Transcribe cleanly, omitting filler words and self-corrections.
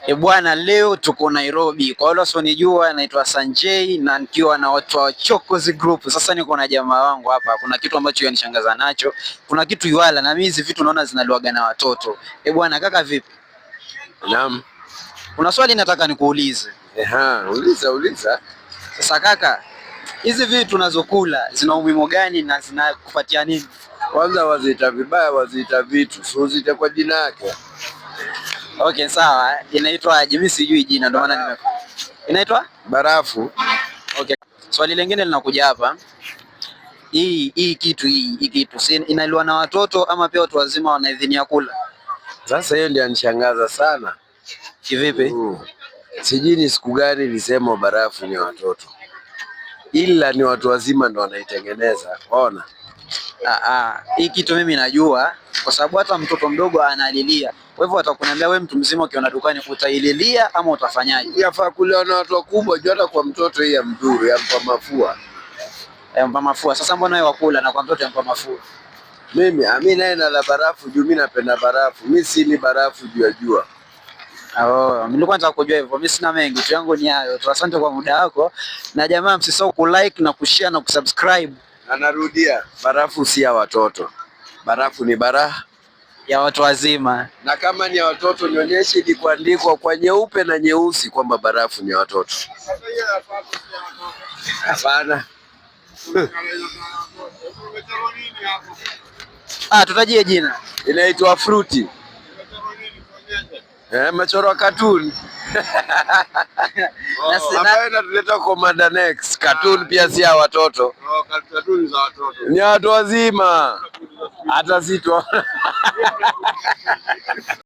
E bwana, leo tuko Nairobi. Kwa wale wasionijua, naitwa Sanjay na nikiwa na watu wa Chokozi Group. Sasa niko na jamaa wangu hapa, kuna kitu ambacho yanishangaza nacho, kuna kitu yuala na mimi hizi vitu naona zinaliwaga na watoto. E bwana, kaka vipi? Naam. Kuna swali nataka nikuulize. Eha, uliza uliza. Sasa kaka, hizi vitu tunazokula zina umuhimu gani na zinakupatia nini? Kwanza waziita vibaya, waziita vitu, si uziite kwa jina yake. Okay, sawa. Inaitwa aje? Mimi sijui jina, ndio maana nime inaitwa Barafu. Okay. Swali lingine linakuja hapa. Hii kitu hii kitu si inaliwa na watoto ama pia watu wazima wanaidhinia kula? Sasa hiyo ndio anishangaza sana. Kivipi? Sijui ni siku gani ilisema barafu ni watoto, ila ni watu wazima ndo wanaitengeneza. Ona. Hii kitu mimi najua kwa sababu hata mtoto mdogo analilia. Kwa hivyo watakuniambia wewe mtu mzima ukiona dukani utaililia ama utafanyaje? Yafaa kuliwa na watu wakubwa, juu hata kwa mtoto hii ya mdhuru, yampa mafua. Yampa mafua. Sasa mbona wewe wakula na kwa mtoto yampa mafua? Mimi ami naye nala barafu juu mi napenda barafu. Mi sili barafu juu ya jua. Oh, nilikuwa nataka kujua hivyo. Mimi sina mengi, tu yangu ni hayo tu. Asante kwa muda wako. Na jamaa, msisahau kulike na kushare na kusubscribe. Na narudia, barafu si ya watoto, barafu ni bara ya watu wazima. Na kama ni ya watoto nionyeshe ilikuandikwa kwa nyeupe na nyeusi kwamba barafu ni ya watoto. Hapana. Ah, tutajie jina. Inaitwa fruti. Mechoro cartoon. Ambayo inatuleta Commander Next. Cartoon pia si ya watoto. Cartoon za watoto. Ni ya watu wazima. Hata si tu.